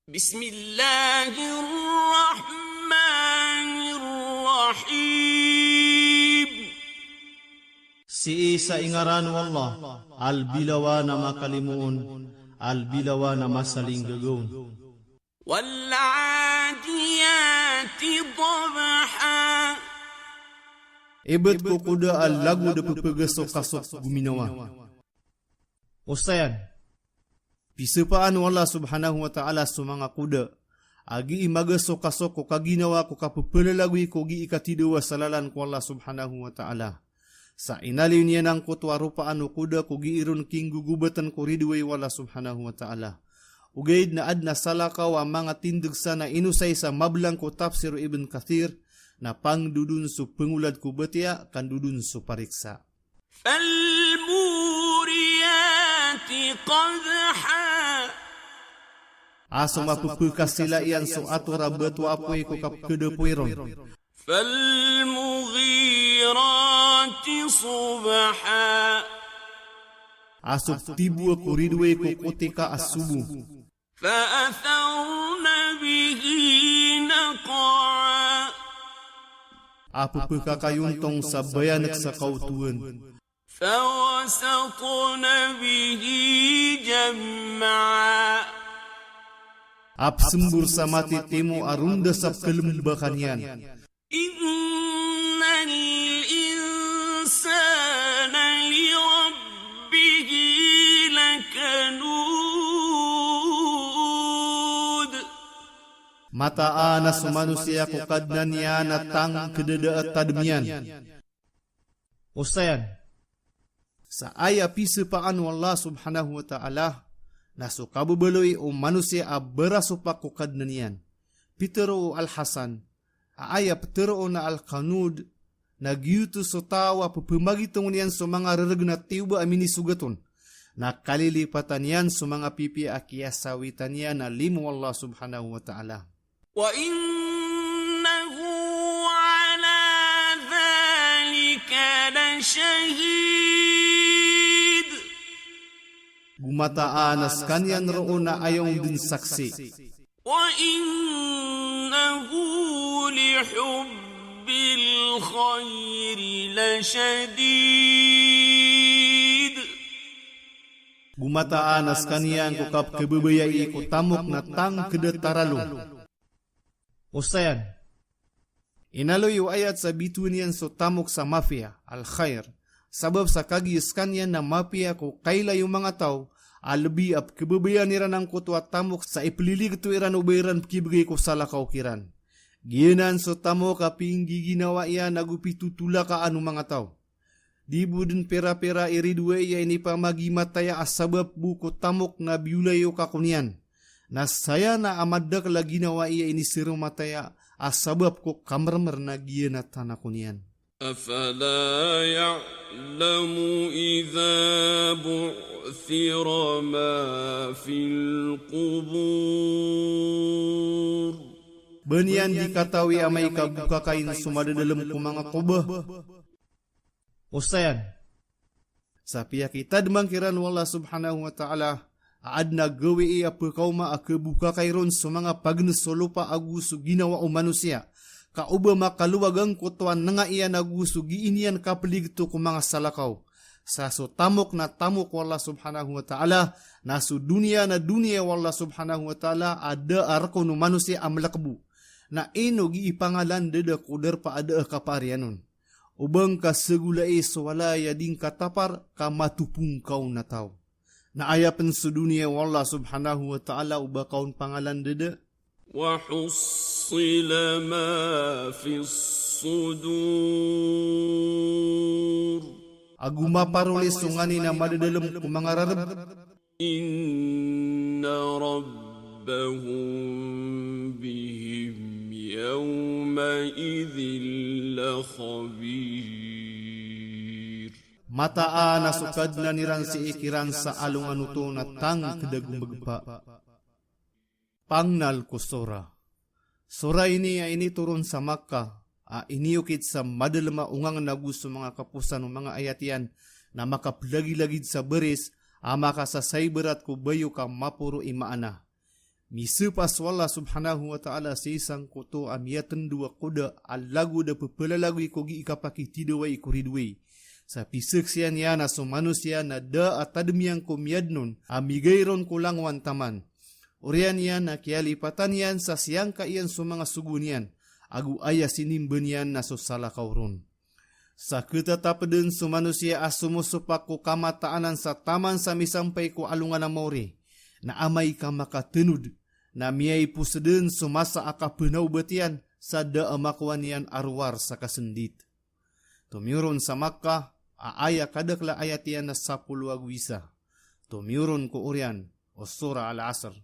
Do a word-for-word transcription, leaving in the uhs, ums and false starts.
بسم الله الرحمن الرحيم. Sii sa ingaran o Allah, a lbilawan a makalimoon, a lbilawan a masalinggagaon. والعاديات ضبحا. Ibt ko koda a lagod a pphagasokasok ko ginawa. Osayan, pisapaan o Allah subhanahu wa ta'ala so manga koda a gii magasokasok ko kaginawa ko kapphalalagoy ko gii katidawa sa lalan ko Allah subhanahu wa ta'ala. Sa inaloy niyan angkoto a ropaan o koda ko gii ron kinggogobatan ko ridoay o Allah subhanahu wa ta'ala. Ogaid na adn a salakaw a manga tindg san a inosay sa mablang ko tafsir o Ibn Kathir, na pangdodon so pngolad ko batiya, kandodon so pariksa. فالموريات قدحا. A so mapphakasila iyan so ator a bato a apoy ko kapkhadapoy ron. فالمغيرات صبحا. A so ptibo ko ridoay ko kotika a sobo. فأثرن به نقعا. A pphakakayontong sa bayank sa kaotowan. فوسطن به جمعا. A psmbor sa matitimo a ronda sa pkhalmbakan iyan. إن الإنسان لربه لكنود. Mataan a so manosiya ko Kadnan iyan na tangkd a da a tadm iyan. Osayan, sa aya pisapaan o Allah subhanahu wa ta'ala, na so kababaloy o manosiya a barasopak ko Kadnan iyan. Pitharo o Al-Hasan, a aya ptharoon a al-kanud, na giyoto so taw a pphamagitongon iyan so manga rargn a tiyoba a minisogat on, na kalilipatan iyan so manga pipiya a kiyasawitan iyan a limo o Allah subhanahu wa ta'ala. وإنه على ذلك لشهيد. Go mataan a skaniyan roo na ayong dn saksi. وإنه لحب الخير لشديد. Go mataan a skaniyan ko kapkhababayai ko tamok na tangkd a taralo. Osayan, inaloy o ayat sa bitowan iyan so tamok sa mapiya, al-khair. Sabap sa kagiya skaniyan na mapiya ko kailay o manga taw a lbi a pkhababayaan iran angkoto a tamok sa ipliligto iran o ba iran pkhibgay ko salakaw kiran. Giyanan so tamok a pinggiginawai iyan ago pitotolakaan o manga taw. Di bo dn pira-pira i ridoay a inipamagimataya a sabap bo ko tamok na biyolay o kako niyan. Na saya na a madakl a ginawai a inisaromataya a sabap ko kamrmr na giyanan a tanak on iyan. أفلا يعلم إذا بعثر ما في القبور. Ba niyan di katawi amay ka bokakain so madadalm ko manga koba? Osayan, sa piyakitadman kiran o Allah subhanahu wa ta'ala a adn a gawii a pkaoma a kabokakay ron so manga pagns o lopa ago so ginawa o manosiya, ka oba makalowag angkoto a nanga iyan ago so gii niyan kapligto ko manga salakaw. Sa so tamok na tamok o Allah subhanahu wa ta'ala, na so doniya na doniya o Allah subhanahu wa ta'ala a da a rkon o manosiya a mlkbo. Na ino gii pangalandada ko darpa a da a kapaariyan on? Oba ngka sagolai so walay a di ngka tapar ka matopong ka on a taw. Na aya pn so doniya o Allah subhanahu wa ta'ala oba ka on pangalandada. وحصل ما في الصدور. Ago maparoli so nganin a madadalm ko manga rarb. إن ربهم بهم يومئذ لخبير. Mataan a so Kadnan iran sii kiran sa alongan oto na tangkd a gombgpa. Pangnal ko sora. Sora ini a initoron sa Makkah, a iniyokit sa madalm a ongangn ago so manga kaposan o manga ayat iyan, na makaplagilagid sa baris, a makasasaibarat ko bayo ka maporo i maana. Misapa so Allah subhanahu wa ta'ala sii sangkoto a miyatndo a koda a lagod a pepelalagoy ko gii kapakitidawai ko ridoi. Sa pisaksian iyan a so manosiya na da a tadem iyan ko miyadn on a migay ron ko langowan taman. Oriyan iyan a kiyalipatan iyan sa siyangka iyan so manga sogo niyan, ago aya sinimba niyan na so salakaw ron. Sa ketatap den so manosiya a somosopak ko kamataanan sa taman sa misampay ko alongan a maori, na amay ka makatenod, na miyaipos den so masa a kapenawbat iyan sa da a makowa niyan a rowar sa kasendit. Tomiyoron sa Makkah a aya kadakel a ayat iyan na sapolo ago isa. Tomiyoron ko oriyan o Surah Al-Asr.